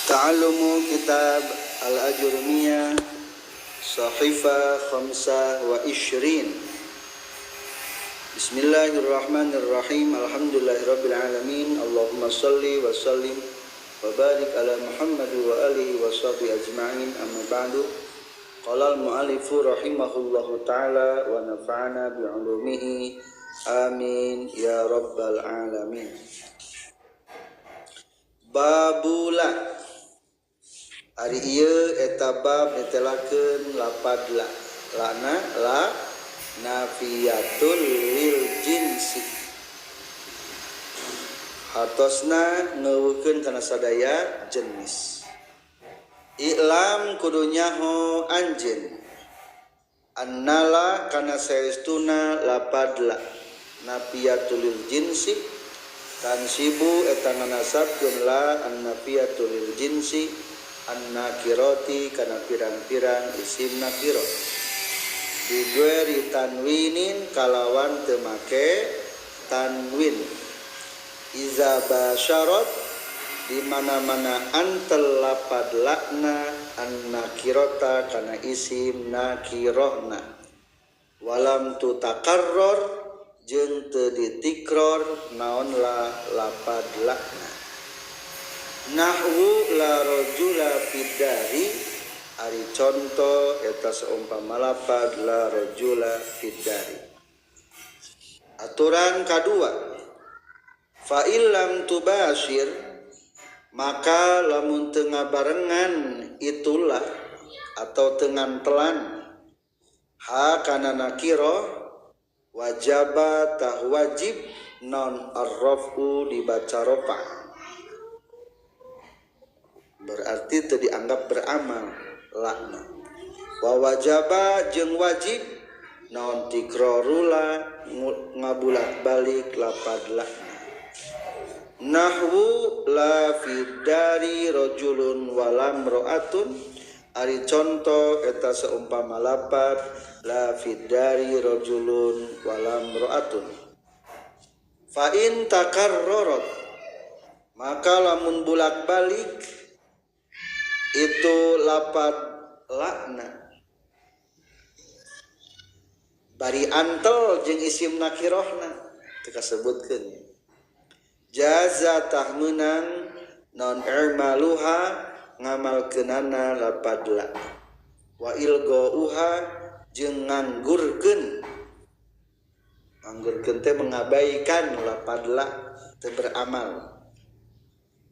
Ta'allumu kitab Al-Ajurumiyah Sahifa 25. Bismillahirrahmanirrahim. Alhamdulillahirabbil alamin. Allahumma shalli wa sallim wa barik ala Muhammad wa alihi wa sahbihi ajma'in. Amma ba'du. Qala al-mu'allifu rahimahullahu ta'ala wa nafa'ana bi'ulumihi. Amin ya rabbal alamin. Babula ari ieu eta bab netelakeun lapad la lana la nafiyatul lil jinsi hartosna ngeuweukeun kana sadaya jenis. I'lam kudu nyaho anjeun annala kana saestuna lapad la nafiyatul lil jinsi tansibu eta nganasabkeun la annafiyatul lil jinsi an-nakirati kana pirang-pirang isim nakiro bigueri tanwinin kalawan teu make tanwin iza basyarat di mana-mana antel lapad lakna an-nakirata kana isim nakirohna walam tutakarror jeung teu ditikror naon la lapad lakna. Nahwu la rajula fiddari ari conto eta seumpama lapad la rajula fiddari. Aturan kadua, fa illam tubashir maka lamun teu ngabarengan itulah atau teu ngantelan ha kana nakira wajaba tah wajib non arrafu dibaca rofa, berarti teu dianggap beramal lakna. Wa wajaba jeung wajib naon tikrorula ngabulak balik lapad lakna. Nahwu la fidari rajulun walam ro'atun ari conto eta seumpama lapad la fidari rajulun walam ro'atun. Fa in takarrarat maka lamun bulak balik itu lapad lakna bari antel jeung isim nakirohna teu kasebutkeun. Jaza tah meunang non i'maluha ngamalkeunana lapad la wa ilgauha jeung nganggurkeun, nganggurkeun teh mengabaikan lapad la teu beramal.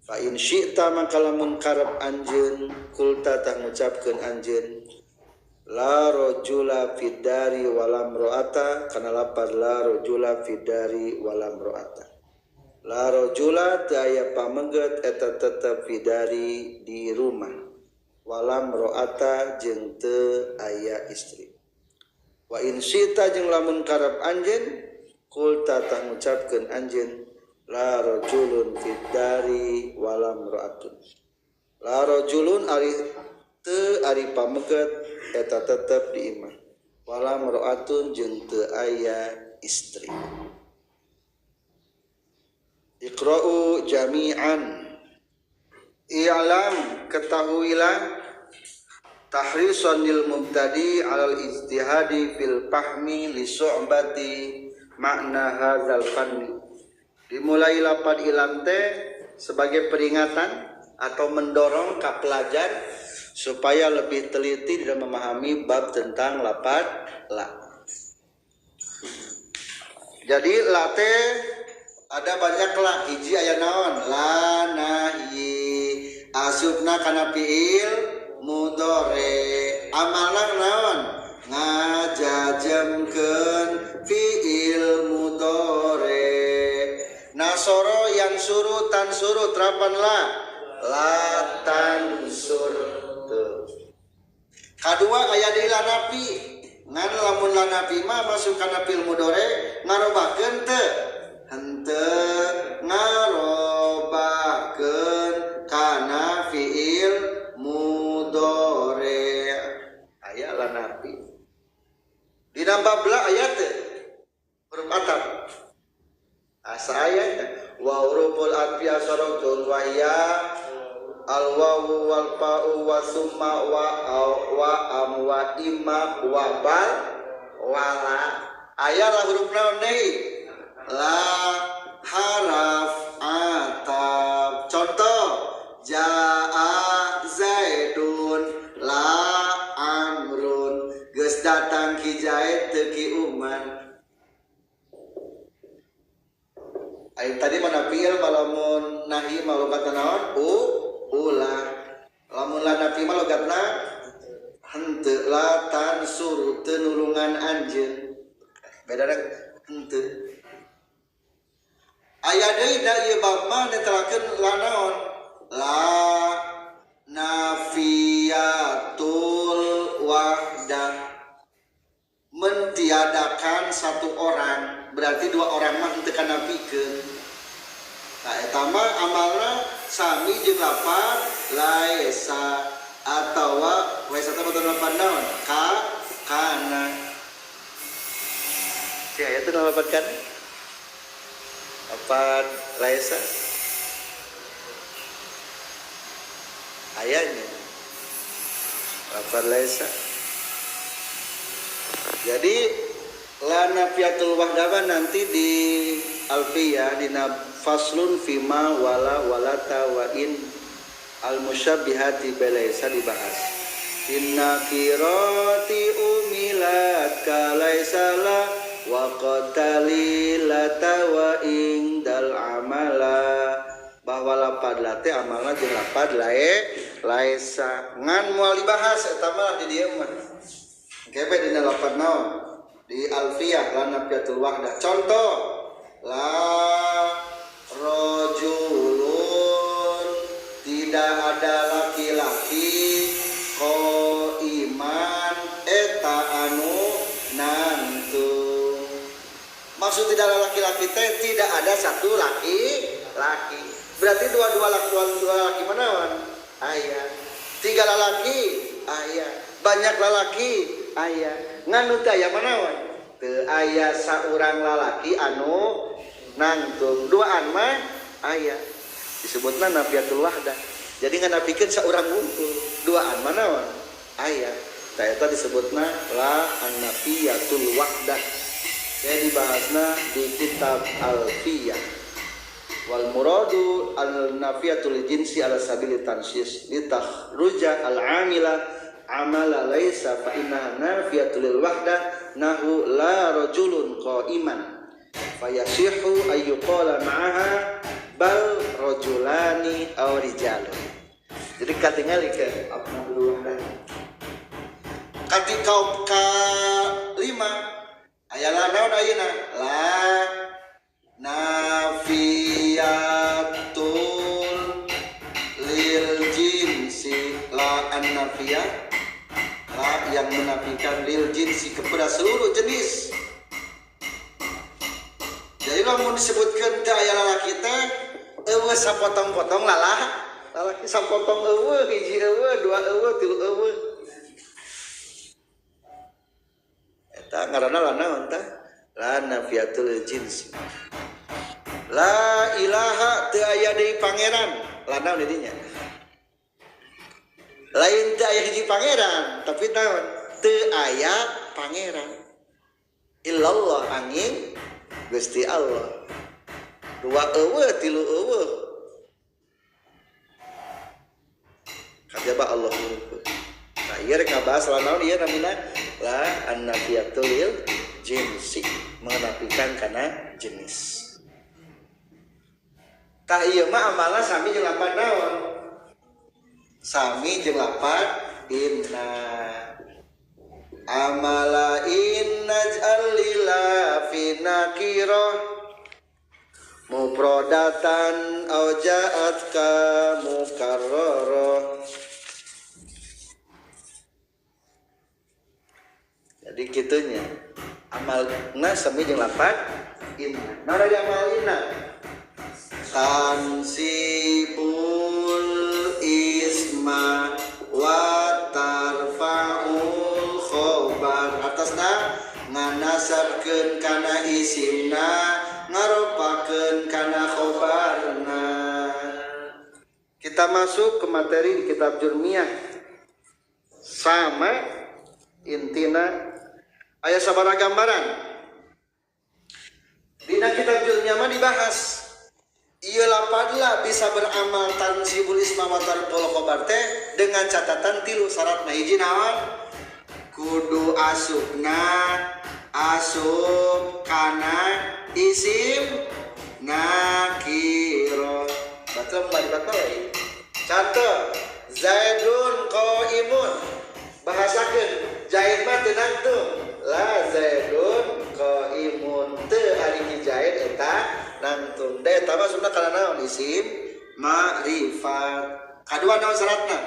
Fa in syi'ta maka lamun karep anjeun kulta tah ngucapkeun anjeun la rajula fid dari walam ro'ata kana lapad la rajula fid dari walam ro'ata. La rajula teu aya pamengget eta tetep fidari di rumah walam ro'ata jeung teu aya istri. Wa in syi'ta jeung lamun karep anjeun kulta tah ngucapkeun anjeun la rajulun fid dari walam ro'atun. La rajulun ari teu ari pameget eta tetep di imah walam ro'atun jeung teu aya istri. Iqra'u jami'an. I'lam ketahuilah tahrisan lil mubtadi alal ijtihadi fil fahmi li su'bati makna hadzal fanni. Dimulai lapad ilam teh sebagai peringatan atau mendorong ka pelajar supaya lebih teliti dalam memahami bab tentang lapad la. Jadi la teh ada banyak la, hiji aya naon? La nahyi asupna kana fiil mudhari, amalna naon? Ngajajemkeun fiil mudhari. Nasoro yang suruh tansuru terapan la la tansur. Tuh. Kadua aya deui la nafi. Ngan lamun la nafi mah masuk kana fiil mudhari ngarobahkeun teu? Henteu ngarobahkeun kana fiil mudhari. Aya la nafi. Dina bab la aya teu? Huruf ataf. Asa aya wa huruful atfi asyaratun wa hiya Al wawu wal fa'u wa summa wa au wa am wa imma wa bal wala. Aya lah huruf naon deui? La haraf ataf. Contoh jaa Zaidun la Amrun. Geus datang ki Zaid teu ki Umar. Ayo tadi mana fiil lamun nahi mah logatna naon? U ulah. Lamun la nafi mah logatna henteu la tansur teu nulungan anjeun. Bedana henteu. Aya deui da ieu bab mah netelakeun la naon? La nafiyatul wahdah. Mentiadakan satu orang, berarti dua orang mah henteu kanapikeun. Nah eta mah amalna sami jeung lapan laesa atawa laesa teh boten lapan naon? Ka kana. Si aya teh lapan kana? Lapan laesa? Ayanya lapan laesa. Jadi la nafiyatul wahdah nanti di alfiyah dina faslun fima wala walata wa in al musyabbihati bilaisa dibahas. Inna qirati umilat kalaisa la wa qatalilata wa indal amala. Bahwa lapad la teh amalna jeung lapad lae laisa ngan moal dibahas eta mah di dieu mah. Kebe dina lapad naon? Di alfiyah la nafiyatul wahdah. Contoh la rojulun tidak ada laki-laki qaiman eta anu nangtung. Maksud tidak ada laki-laki teh tidak ada satu laki-laki. Berarti dua-dua laki, dua laki manawan? Aya. Tiga lalaki aya. Banyak lalaki aya. Ngan teu aya manawan? Teu aya saurang lalaki anu nangtung. Duaan mah aya. Disebutna nafiyatul wahdah. Jadi nganapikeun saurang wungkul. Duaan mah naon? Aya. Tah eta disebutna la annafiyatul wahdah. Jadi dibahasna di kitab Alfiyah. Wal muradu al nafiyatul jinsi ala sabili tansis litakhruja al amila amala laisa fa innaha nafiyatul lil wahdah nahu la rajulun qaiman fayasihu ayyuqala ma'aha bal rajulani aw rijalun. Jadi katingali ke abnul wahdah. Katika ka lima aya la naon ayeuna? La nafiyatul lil jinsi. La annafiyah, la yang menafikan lil jinsi kepada seluruh jenis. Jadi lamun disebutkeun teh aya lalaki teh eueuh sapotong-potong lalah lalaki sapotong eueuh hiji eueuh dua eueuh tilu eueuh. Eta ngaranna la naon tah? La nafiyatul jinsi. La ilaha teu aya deui pangeran. La naon di dinya? Lain teu aya hiji pangeran, tapi naon? Teu aya pangeran. Illallah angin Gusti Allah. Dua eueuh tilu eueuh. Kajaba Allah huruf. Nah, ieu rek ngabahas la naon ieu namina? La annafiyatul lil jinsi, mengenapikan kana jenis. Tah ieu mah amalna sami jeung lapan naon? Sami jeung lapan inna. Amala innaj'al lila fi nakirah mufradatan aw ja'at ka mukarrarah. Jadi kitunya amalna sami jeung lapan inna. Naon ari amal inna? Tansibul isma wa tarfa'ul khobar. Atasna nganasabkeun kana isimna, ngaropakeun kana khobarna. Kitu Kita masuk ke materi di kitab Jurmiyah. Sama intina aya sabaraha gambaran. Dina kitab Jurmiyah mah dibahas ieu lapadla bisa beramal tansibul isma wa tarful khobar teh dengan catatan tilu syaratna. Hiji naon? Kudu asupna asup kana isim nakiro. Batal balik batal. Contoh Zaidun qaimun. Bahasakeun Zaid mah teu nangtung. La Zaidun qaimun teu ari ki Zaid eta nangtung. Da eta mah sunna kana naon isim ma'rifat. Kadua naon syaratna?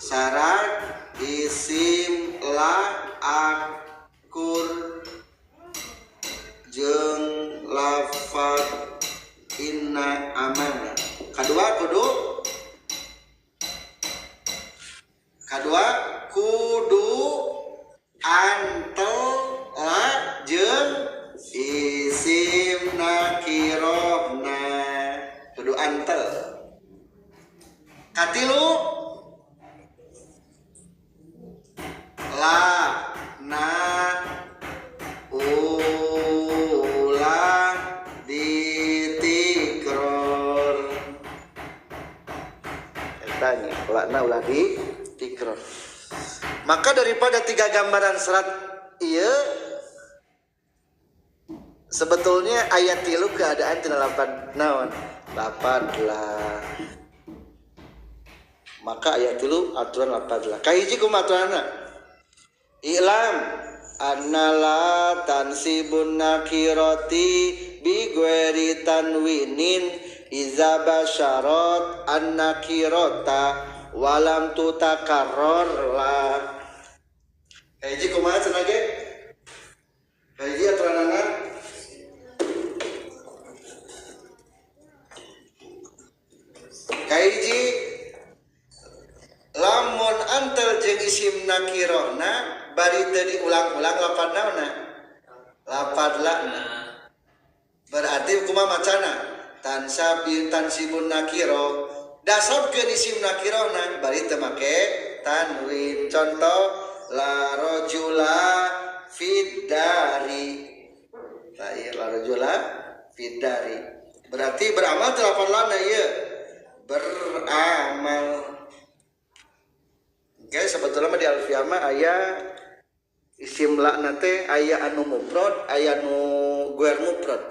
Syarat isim la akur jeung lafaz inna amanah. Kadua kudu, kadua kudu antel la jeung isim nakirona, kudu antel. Katilu la na ulah ditikror. Tanya la na ulah ditikror. Maka daripada tiga gambaran serat ieu sebetulnya ayat tilu keadaan tina lapan naon? Lapan lah. Maka ayat tilu aturan lapan lah. Kahiji kumaha aturanna? I'lam annala tansibun nakirati bi ghairi tanwinin iza basyarat annakirata walam tutakarror la. Kahiji kumaha cenah ge? Kahiji aturanana kahiji lamun antel jeung isim nakirona bari teu diulang-ulang lapan naonna? Lapan lakna. Berarti kumaha macana? Tansabi tansibun nakiro dasabkeun isim nakirona bari teu make tanwin. Contoh la rajula fiddari. La ieu la rajula fiddari. Berarti beramal teu lapan lakna ieu. Beramal. Oke, sebetulnya mah di alfiah mah aya isim lakna teh aya anu mufrad, aya anu guer mufrad.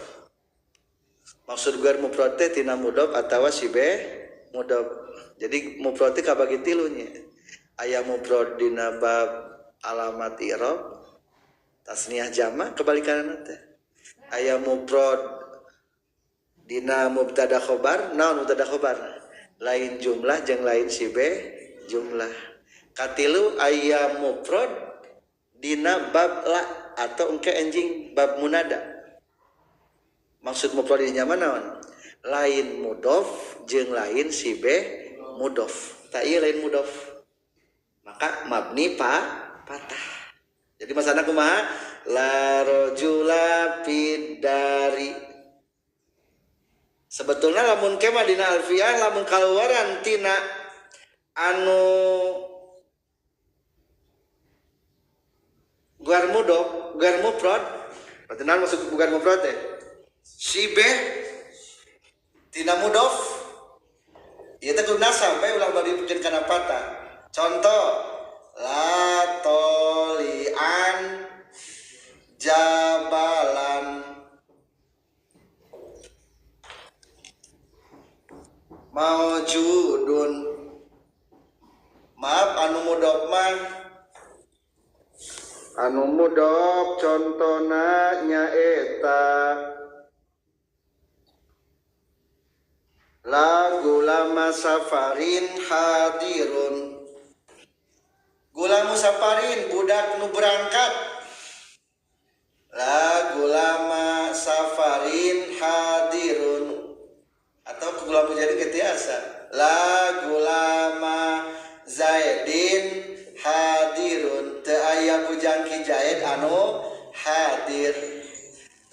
Maksud guer mufrad teh tina mudhof atawa sibeh mudhof. Jadi mufrad teh kabagi tilu nya. Aya mufrad dina bab alamat i'rab, tasniah jama kebalikanna teh. Aya mufrad dina mubtada khobar, naon mubtada khobar? Lain jumlah jeung lain sibeh jumlah. Katilu aya mufrad dina bab la atau engke enjing bab munada. Maksud mufrad di nya naon? Lain mudhof jeung lain sibeh mudhof. Ta ieu lain mudhof. Maka mabni pa patah. Jadi masana kumaha? La rajula fiddari. Sebetulnya lamun kemah dina alfiah lamun kaluaran tina anu guar mudhof, guar mufrad. Berarti naon maksud guar mufrad teh? Sibeh tina mudhof. Ieu teh kudu nasab bae ulah bari pikeun kana patah. Contoh la tolian jabalan maujudun. Maaf anu mudhof mah anu mudhof contona nyaeta la gulama safarin hadirun. Gulamu safarin budak nu berangkat. La gulama safarin hadirun. Atau gulamu jadi ketiasa. La gulama Zaidin hadirun. Teu aya bujang ki Zaid anu hadir.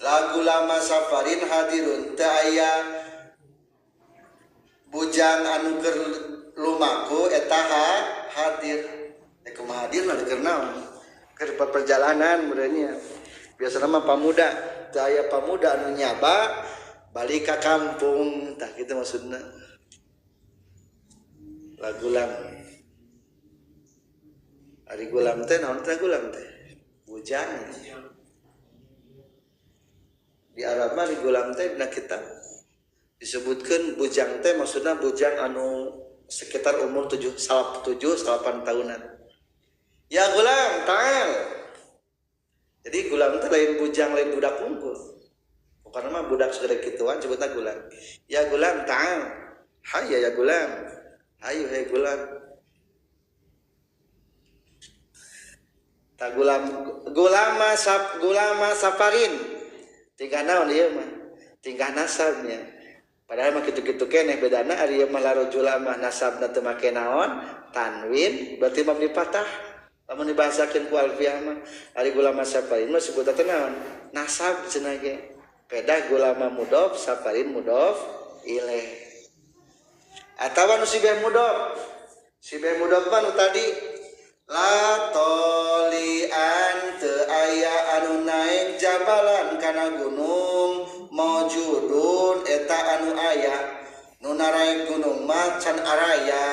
La gulama safarin hadirun. Teu aya bujang Bujang anu keur lumaku eta hadir. Teh kumaha hadirna keur naon? Keur perjalanan meureunnya. Biasana mah pamuda, teu aya pamuda anu nyaba balik ka kampung, tah kitu maksudna. La gulam. Ari gulam teh naon teh gulam teh? Bujang. Di Arab mah di gulam teh dina kitab disebutkeun bujang teh maksudna bujang anu sekitar umur 7 8 tahunan. Ya gulam, ta'al. Jadi gulam teh lain bujang lain budak unggul. Bukan mah budak segede kituan sebutna gulam. Ya gulam, ta'al. Hayya ya gulam. Hayu hey gulam. Ta gulam gulama sap gulama safarin. Tingkah naon ieu mah? Tingkah nasabnya. Padahal mah kitu-kitu keneh bedana ari ieu mah larojula mah nasabna teu make naon? Tanwin berarti mabni patah. Lamun dibahasakeun ku alfiah mah ari gulama safarin mah sebutna teh naon? Nasab cenah ge. Pedah gulama mudhof safarin mudhof ilaih. Atawa nu sibeh mudhof. Sibeh mudhof mah nu tadi la tolian teu aya anu naik jabalan kana gunung maujudun eta anu aya nu naraek gunung mah can araya.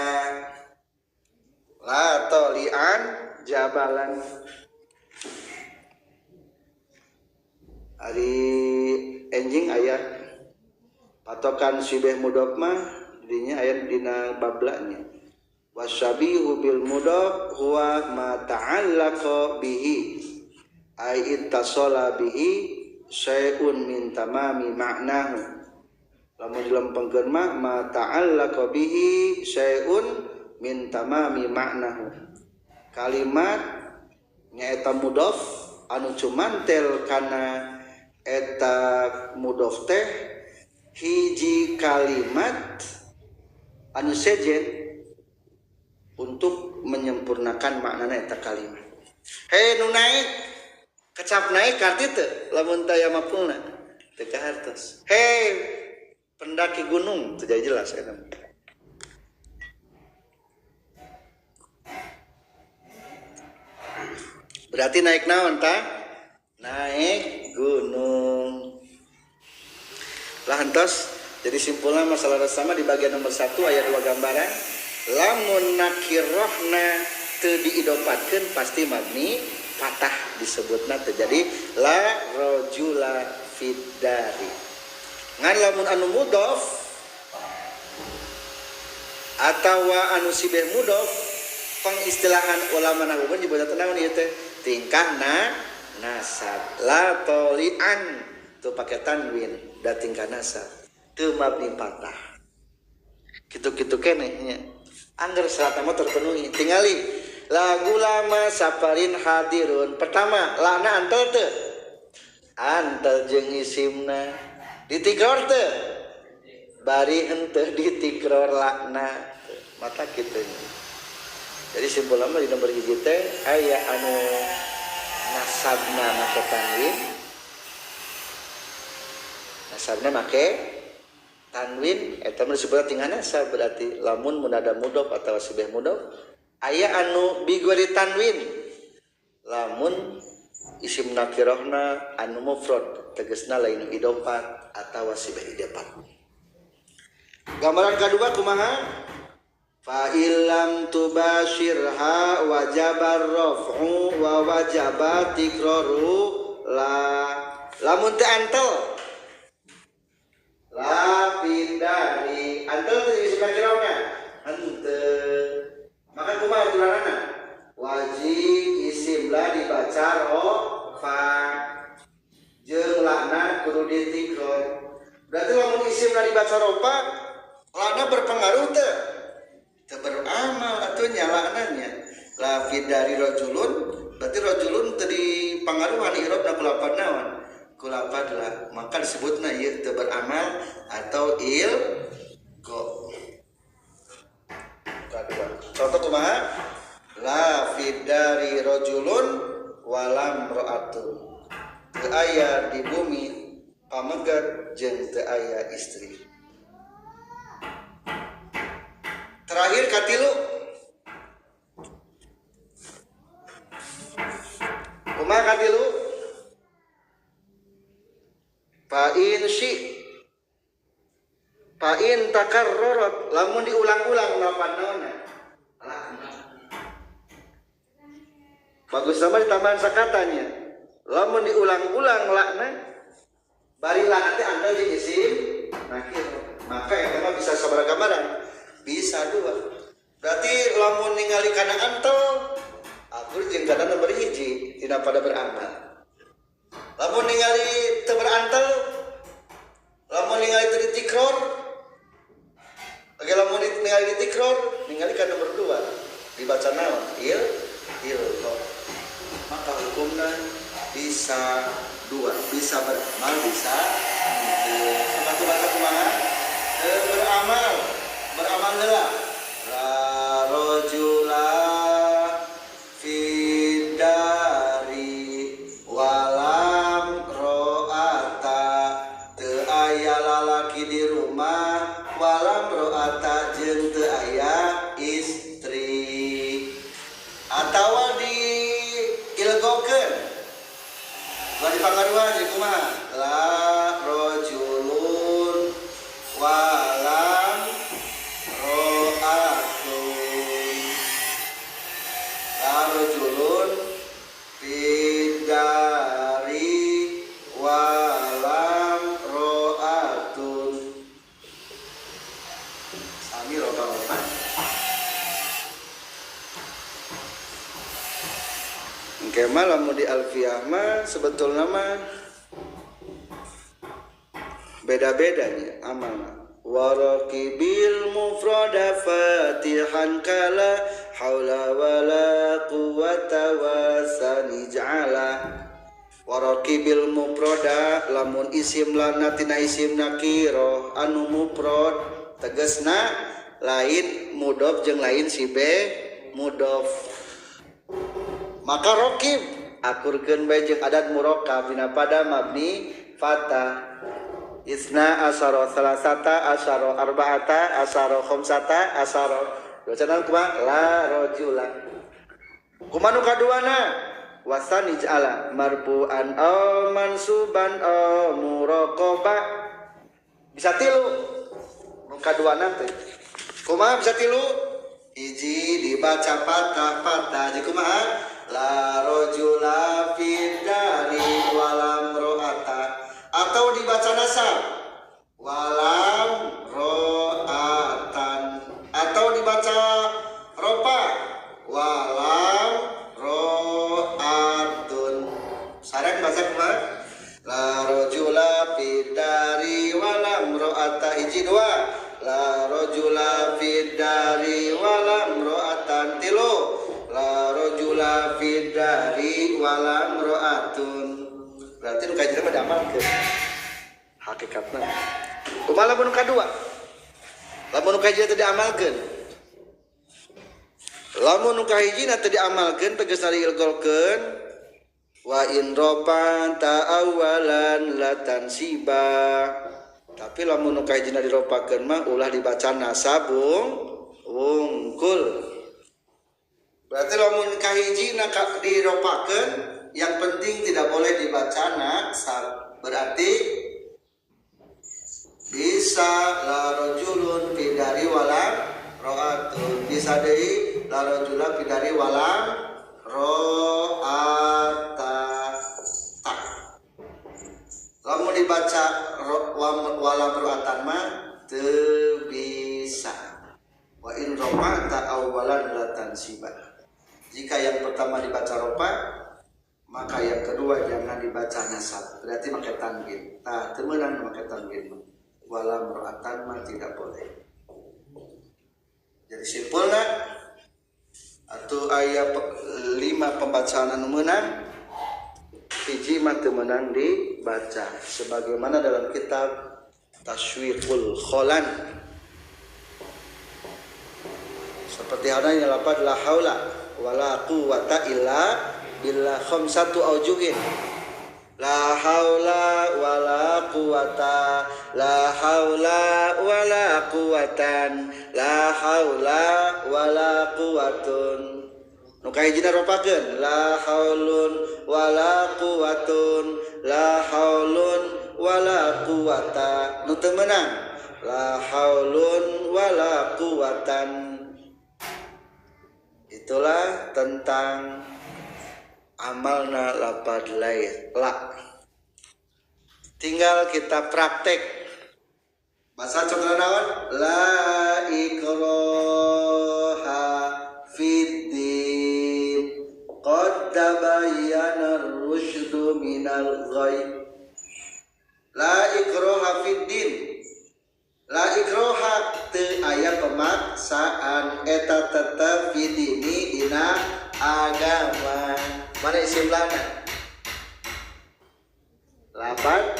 La tolian jabalan. Ari enjing aya patokan sibeh mudhof mah dinya aya dina bablanya. Wasyabihu bil mudhof huwa ma ta'allaqa bihi ay ittasala bihi syai'un min tamami ma'nahu. Lamun dilempengkeun mah ma ta'allaqa bihi syai'un min tamami ma'nahu. Kalimat nyaeta mudhof anu cumantel kana eta mudhof teh hiji kalimat anu sejen untuk menyempurnakan maknana eta kalimat. Hei nu naik kecap naik karti teu lamun taya mapulna teu kahartos. Hei pendaki gunung teu jadi jelas eta. Berarti naik naon tah? Naik gunung. Lah entos jadi simpulnya masalah sama di bagian nomor 1 ayat 2 gambaran. Lamun nakirohna teu diidopatkeun pasti mabni patah disebutna terjadi la rajula fiddari. Ngan lamun anu mudhof atawa anu sibeh mudhof pengistilahan ulama nahwu nyebutna naon ieu teh tingkahna nasab la tolian tuh pakai tanwin da tingkah nasab teu mabni patah. Kitu-kitu keneh nya. Angger syarat mah terpenuhi. Tingali lagu lama safarin hadirun. Pertama, lana antel teu? Antel jeung isimna. Ditikror teu? Bari henteu ditikror lakna. Mata kitu. Jadi simpulna mah di nomor 1 teh aya anu nasabna make tanwin. Nasabna make tanwin eta mah disebut tinggal nasab berarti lamun munada mudhof atawa sibeh mudhof aya anu bigori tanwin lamun isim nakirohna anu mufrad tegasna lain idofat atawa sibeh idofat. Gambaran kadua kumaha? Fa illam tubashirha wajaba raf'u wa wajaba tikraru la. Lamun teu antel la pindari antel teh isim nakirahna henteu maka kumaha aturanana wajib isim la dibaca rofa jeung lakna kudu ditikror. Berarti lamun isim la dibaca rofa lakna berpengaruh teu? Teu beramal atuh nya laknanya. La fidari rajulun berarti rajulun teu dipangaruhan i'rabna ku lapan naon? Kulapad lah, maka disebutna ieu teu beramal atau il go. Kadua. Contoh kumaha? La fidari rajulun walam ra'atun. Teu aya di bumi pamegat jeung teu aya istri. Terakhir katilu. Kumaha katilu? Fa in syi fa in takarrarat lamun diulang-ulang lapan naonna. Bagus sama ditambahan sakatanya. Lamun diulang-ulang lakna bari lakna teh antal jeung isim nakir. Maka eta mah bisa sabaraha gambaran? Bisa dua. Berarti lamun ningali kana antel akur jeung kana nomor hiji tina pada beramal. Lamun ningali teu berantel, lamun ningali teu ditikror, oke lamun ningali ditikror, ningali kana nomor 2 dibaca naon? Il ilqa. Maka hukumna bisa dua, bisa beramal, bisa sepatu baca kumaha? Beramal, beramal heula. La rajula fidari walam ro'ata teu aya lalaki di rumah walam ro'ata jeung teu aya istri. Atawa di ilgokeun ulah dipangaruhan jeung kumaha? La rajulun walam ro'atun. La rajulun fidari walam ro'atun. Sami roba opat. Engke mah lamun di alfiah mah sebetulna mah beda-bedanya amalna. Waraqibil mufrada fatihan kala haula wala quwata wasanij'ala. Waraqibil mufrada lamun isim lana tina isim nakirah anu mufrad tegasna lain mudhof jeung lain sibe mudhof. Maka raqib akurkeun bae jeung adat murakkab dina pada mabni fatah. Isna asyara salasata asyara arba'ata asyara khamsata asyara. Bacaan kumaha? La rajula. Kumaha nu kaduana? Wasanij'ala marfu'an aw mansuban aw muraqaba. Bisa tilu. Nu kaduana teh. Kumaha bisa tilu? Hiji dibaca patah-patah jeung kumaha? La rajula fidari walam ro'ata. Atau dibaca nasab walam ro'atan. Atau dibaca ropa walam ro'atun. Sareng baca kumaha? La rajula fidari walam ro'ata. Hiji dua. La rajula fidari walam ro'atan. Tilu. La rajula fidari walam ro'atun. Berarti nu kahiji mah diamalkeun. Hakikatna. Kumaha lamun nu kadua? Lamun nu kahiji teu diamalkeun. Lamun nu kahiji teu diamalkeun tegasna diilgolkeun wa in ropan ta'awalan la tansiba. Tapi lamun nu kahiji diropakeun mah ulah dibaca nasabung wungkul. Berarti lamun kahiji diropakeun yang penting tidak boleh dibaca nasab. Berarti bisa la rajulun fidari walam ro'atun. Bisa deui la rajula fidari walam ro'ata. Lamun dibaca walam ro'atan mah teu bisa. Wa in rafa'ta awalan la tansiba. Jika yang pertama dibaca rofa, maka yang kedua jangan dibaca nasab. Berarti pakai tanwin. Tah, teu meunang make tanwin. Walam ro'atan mah tidak boleh. Jadi simpulna atau aya 5 pembacaan anu meunang, hiji mah teu meunang dibaca sebagaimana dalam kitab Tashwiqul Kholan. Seperti halnya yang lapad la haula wala quwata illa billah khamsatu aujuhin. La haula wala quwata, la haula wala quwatan, la haula wala quwatun. Nu kahijina ropakeun la haulun wala quwatun, la haulun wala quwata. Nu teu meunang la haulun wala quwatan. Itulah tentang amalna lapad la. Tinggal kita praktek. Bahasa contohna naon? La ikraha fid din qad tabayyana ar-rusydu minal ghayy. La ikraha fid din. La ikroha teu aya pemaksaan eta tetep fidini dina agama. Mana isim lana? Lapan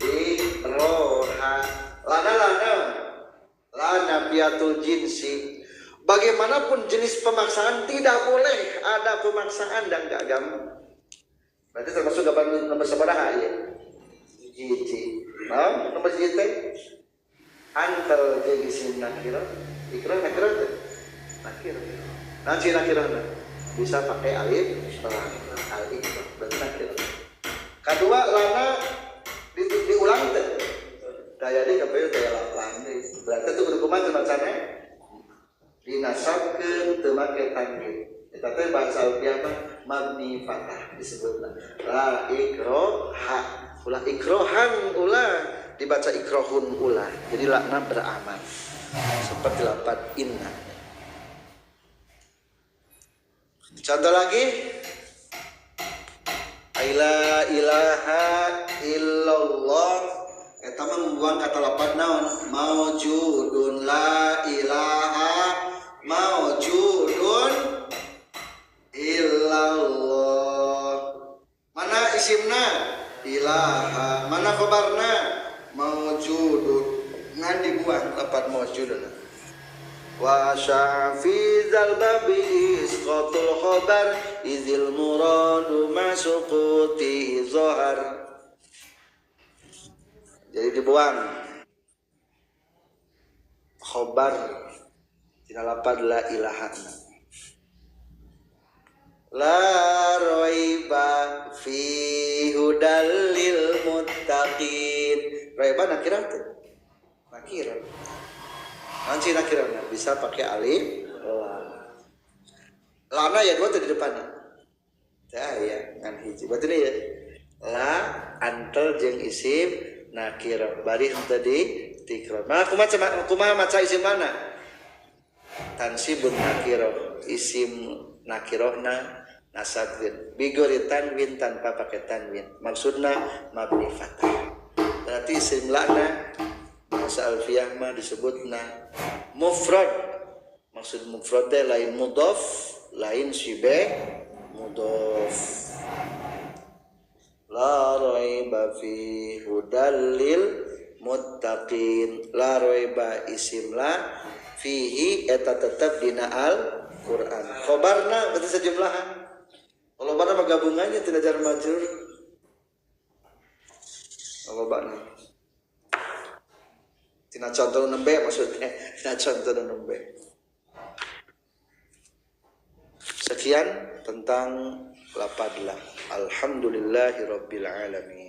ikroha. Lana lana lana piatul jinsi. Bagaimanapun jenis pemaksaan tidak boleh ada pemaksaan dan ke agama. Berarti termasuk gambar nomor sabaraha ya? Hiji. Nah, nomor hiji teh antel jeung isim nakira, ikra nakira teh. Nakira. Nanti nakirana bisa pakai alif lam, al ikra berarti nakira. Kedua lana diulang teh. Daya di kapayu daya lam deui. Berarti itu kudu kumaha macana? Dinasabkeun teu make tanwin. Eta teh bahasa alfiah mah mabni fathah disebutna. La ikroha, ulah ikrohan ulah dibaca ikrohun ulah. Jadi lakna beramal seperti lafaz inna. Contoh lagi, la ilaha illallah. Eta mah membuang kata lafaz naon? Maujudun. La ilaha maujudun illallah. Mana isimna? Ilaha. Mana khabarna? Maujudun. Ngan dibuang lafaz maujudun. Wa syafizal babi isqatul khabar izil muradu masuquti zahar. Jadi dibuang khobar tina lafaz la ilaha. La raiba fi hudal lil muttaqin. Raiba nakirah teh. Nakirah. Nanti nakirahna bisa pakai alif lam. Lana ya dua teh di depannya. Tah ya ngan hiji. Berarti ini ya. La antel jeung isim nakirah bari tadi tikrar. Nah, kumaha maca isim mana? Tansibun nakirah, isim nakirahna nasabkeun bigori tanwin tanpa pakai tanwin. Maksudna mabni fathah. Berarti isim lana bahasa alfiah mah disebutna mufrad. Maksud mufrad teh lain mudhof, lain syibeh mudhof. La raiba fi hudal lil muttaqin. La raiba isim la fihi eta tetep dina al Quran. Khobarna berarti sejumlahan. Kalau pada gabungannya tidak jar majrur. Kalau bana. Tina contoh nembe maksudnya, tina contoh nembe. Sekian tentang lapadlah. Alhamdulillahirabbil alamin.